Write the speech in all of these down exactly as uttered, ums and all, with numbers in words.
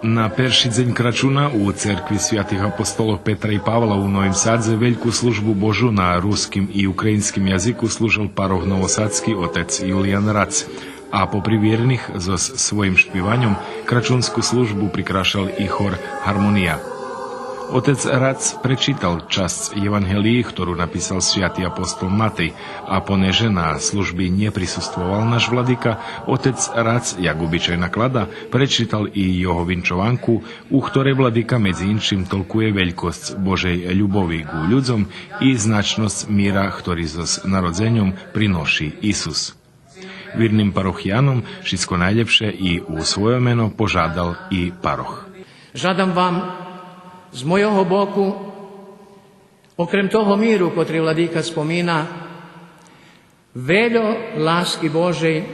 На перши дзень Крачуна у церкви святих апостолох Петра и Павла у Новим Садзе вельку службу Божу на руским и українским язику служел парох новосадски отец Юлиян Рац, а попри вирних зоз своїм шпиваньом крачунску службу прикрашал и хор Гармония. Отец Рац пречитал часц Євангелиї, хтору написал святи апостол Матей, а понеже на служби нє присуствовал наш владика, отец Рац, як обичай наклада, пречитал и його винчованку, у хторей владика медзи иншим толкує велькосц Божей любови ґу людзом и значносц мира хтори зоз народзеньом приноши Исус. Вирним парохияном шицко найлєпше и у своє мено пожадал и парох. Жадам вам з мойого боку, окрем того миру котри владика спомина, вельо ласки Божей,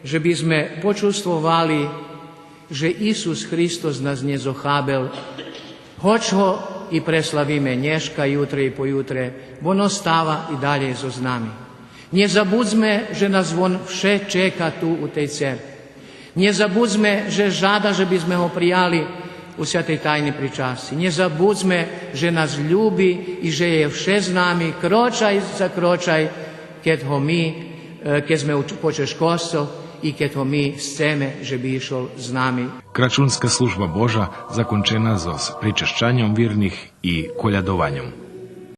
же би зме почувствовали же Исус Христос нас нє зохабел, гоч го и преславиме нєшка, ютре и поютре, вон остава и далєй зоз нами. Нє забудзме же нас вон вше чека ту у тей церкви. Нє забудзме же жада же би зме го прияли у святей тайни причасти. Нє забудзме же нас люби и же є вше з нами, крочай за крочай, кед го ми, е, кед зме у-, почеш косцол и кед го ми сцеме же би ишол з нами. Крачунска служба Божа закончена зоз причащаньом вирних и колядованьом.